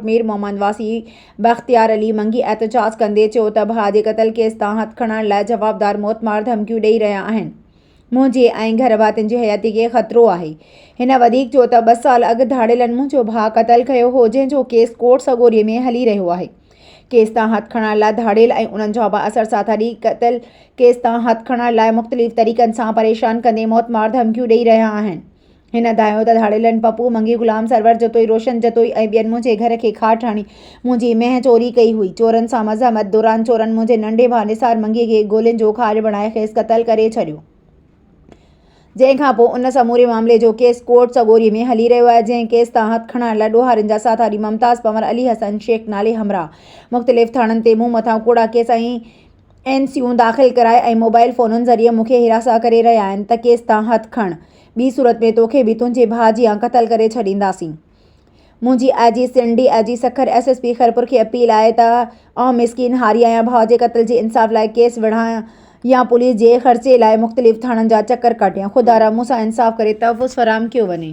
ڳوٺ مير محمد واسي بختيار علي منگي احتجاج ڪندي چيو ته ڀاء جي قتل ڪيس تان هٿ کڻڻ لاء جوابدار موتمار ڌمڪيون ڏئي رهيا آهن. منهنجي ۽ گهر ڀاتين جي حياتي کي خطرو آهي. هن وڌيڪ چيو ته ٻه سال اڳ ڌاڙيلن منهنجو ڀاء قتل ڪيو هو جنهن جو ڪيس ڪورٽ سڳوري ۾ هلي رهيو آهي. ڪيس تان هٿ کڻڻ لاء ڌاڙيل ۽ انهن جا بااثر ساٿاري قتل ڪيس تان هٿ کڻڻ لاء مختلف طريقن سان پريشان ڪندي موتمار ڌمڪيون ڏئي رهيا آهن. هن دانهيو ته ڌاڙيلن پپو منگي، غلام سرور جتوئي، روشن جتوئي ۽ ٻين منهنجي گهر کي کاٽ هڻي منهنجي مينهن چوري ڪئي هئي. چورن سان مزاحمت دوران چورن منهنجي ننڍي ڀاء نثار منگي کي گولين جو کاڄ بڻائي کيس قتل ڪري ڇڏيو. جنهن کان پوء ان سموري معاملي جو ڪيس ڪورٽ سڳوري ۾ هلي رهيو آهي، جنهن ڪيس تان هٿ کڻائڻ لاء ڏوهارين جا ساٿاري ممتاز پنور، علي حسن شيخ نالي همراهه مختلف ٿاڻن تي مون مٿان ڪوڙا ڪيس ۽ اين سيون داخل ڪرائي ۽ موبائل فونن ذريعي مون کي هراسان ڪري رهيا آهن ته ڪيس تان هٿ کڻ، ٻي صورت ۾ توکي به تنهنجي ڀاء جيان قتل ڪري ڇڏينداسين. منهنجي I G Sindh, D I G Sukkur, S S P Khairpur کي اپيل آهي ته آئون مسڪين هاري آهيان، ڀاء جي قتل جي انصاف لاء ڪيس وڙهان يا پوليس جي خرچي لاء مختلف ٿاڻن جا چڪر ڪاٽيان، خدارا مون سان انصاف ڪري تحفظ فراهم ڪيو وڃي.